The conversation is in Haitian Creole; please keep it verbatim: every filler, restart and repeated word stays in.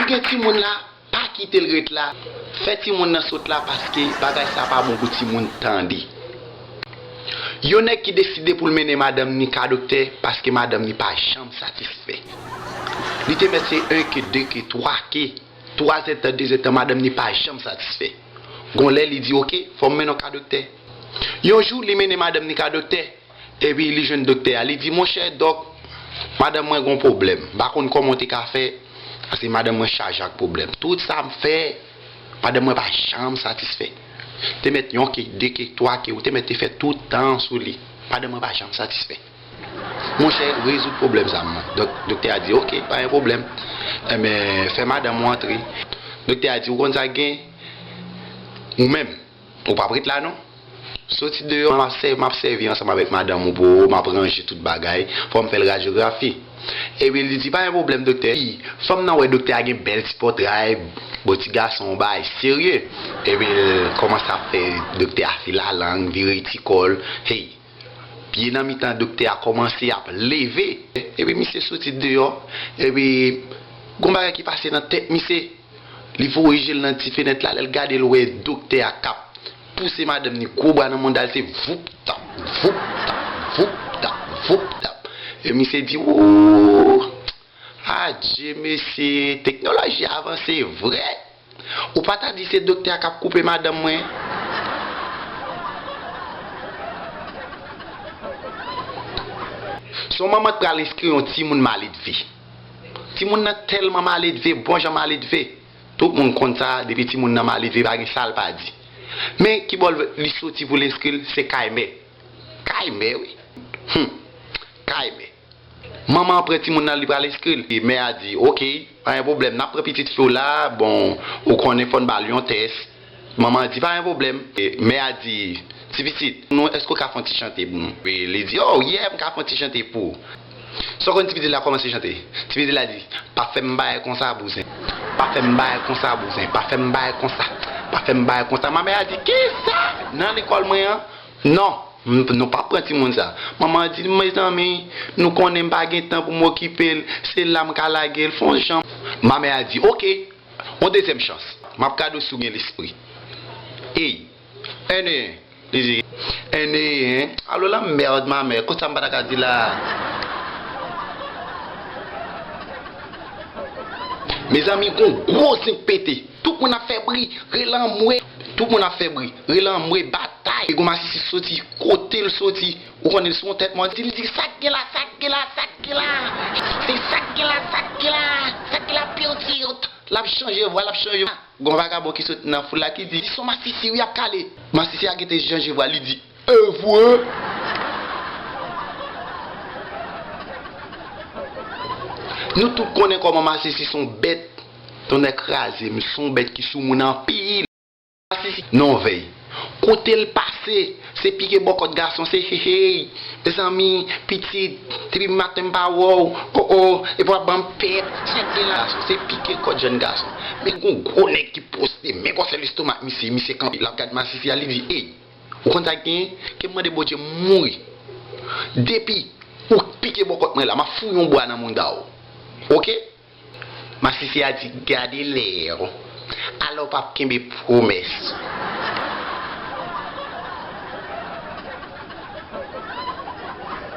Gen timoun la, pa kite l ret la. Fè timoun nan sot la paske bagay sa pa bon pou timoun tande. Yon nèg ki deside pou l mennen madanm ni ka doktè paske madanm ni pa janm satisfè. Li te mèt se en ke, de ke, twa ke, twa zèdtan, de zèdtan, madanm ni pa janm satisfè. Gon lè li di, "Oke, fò m mennen w ka doktè." Yon jou, li mennen madanm ni ka doktè. Epi li jwenn doktè a, li di, "Monchè dòk, madanm mwen gon pwoblèm. M pa konn kòman w te ka fè, paske madanm mwen chaje ak pwoblèm. Tout sa m fè, madanm mwen pa janm satisfè. Te mèt yon ke, de ke, twa ke, ou te mèt te fè tout tan sou li. Madanm mwen pa janm satisfè. Monchè, rezoud pwoblèm sa mwen." Donk, doktè a di, "Oke, pa gen pwoblèm. Enben, fè madanm ou antre." Doktè a di, "Ou konn sa k gen? Ou menm, ou p ap ret la non. Soti deyò, m ap sè-, m ap sèvi ansanm avèk madanm ou pou ou, m ap ranje tout bagay, fò m fè l radyografi." Epi li di, "Pa gen pwoblèm, doktè." Fanm nan wè doktè a gen bèl ti pòtray, bon ti gason, yon bagay serye. Epi l kòmanse ap fè doktè a fè lalang, vire ti kò l. Hey! Pye nan mitan doktè a kòmanse ap leve. Epi misye soti deyò. Epi gon bagay ki pase nan tèt misye. Li voye je l nan ti fenèt la, lè l gade l wè doktè a k ap pouse madanm ni gwo bra nan mouda l, se voup tap, voup tap, voup tap, voup tap. E misye di, "Wouw! Adje mesye, teknoloji avanse vre. Ou pa ta di se doktè a k ap koupe madanm mwen?" Se yon manman t pral enskri yon timoun maledve. Timoun nan tèlman maledve, bon jan maledve. Tout moun konn sa, depi timoun nan maledve, pa gen sa l pa di. Men ki bò l, li soti pou l enskri l, se kay mè. Kay mè, wi. Hum. Kay mè. Manman an pran timoun nan, li pral enskri l. E mè a di, "Oke, pa gen pwoblèm, n ap pran pitit fi w la, bon, ou konnen fò n ba l yon tès." Manman an di, "Pa gen pwoblèm." E mè a di, "Ti pitit, nou, èske w ka fè yon ti chante pou nou?" E li di, "Oh, yeah, m ka fè yon ti chante pou ou." Sa w konn ti pitit la kòmanse chante? Ti pitit la di, "Pa fè m bagay konsa, bouzen. Pa fè m bagay konsa, bouzen. Pa fè m bagay konsa. Pa fè m bagay konsa." Manmè a di, "Kisa? Nan lekòl mwen an?" "Non, m-, nou p ap pran timoun sa." Manman an di, "Mezanmi, nou konnen m pa gen tan pou m okipe l. Se la m ka lage l, fè yon jan." Manmè a di, "Oke, yon dezyèm chans. M ap gade w si w gen lespri." Ey, ene, li di, ene, alo lanmèd, manmè, konsa m pa ta ka di la. Mezanmi, gon gwo zen pete. Tout moun ap fè bri, rele anmwe. Tout moun ap fè bri, rele anmwe, batay. E gon masisi soti, kote l soti, ou konnen l sou yon tèt mò, li di, "Sa k gen la, sa k gen la, sa k gen la? Se sa k gen la, sa k gen la, sa k gen la, pirtit." L ap chanje vwa, l ap chanje vwa. Gon vagabon ki soti nan foul la ki di, "Se yon masisi wi ap kale." Masisi a gentan chanje vwa, li di, "E vre?" Nou tout konnen kòman masisi se yon bèt, tonnè kraze m, se yon bèt ki sou moun anpil. Masisi nan vèy. Kote l pase, se pike bò kòt gason, se hey hey. Mezanmi, pitit, depi maten m pa wè w, oh oh, epi w ap ban m pèp, sa k gen la? Gason, se pike kòt jèn gason. Men gon gwo nèg ki poste, men gwosè lestomak misye, misye kanpe, l ap gad masisi a, li di, ey, ou konn sa k genyen? Ke m mande Bondye m mouri. Depi ou pike bò kòt mwen la, m ap foure yon bwa nan mouda w. Oke? Masisi a di, gade lè, alò w p ap kenbe pwomès.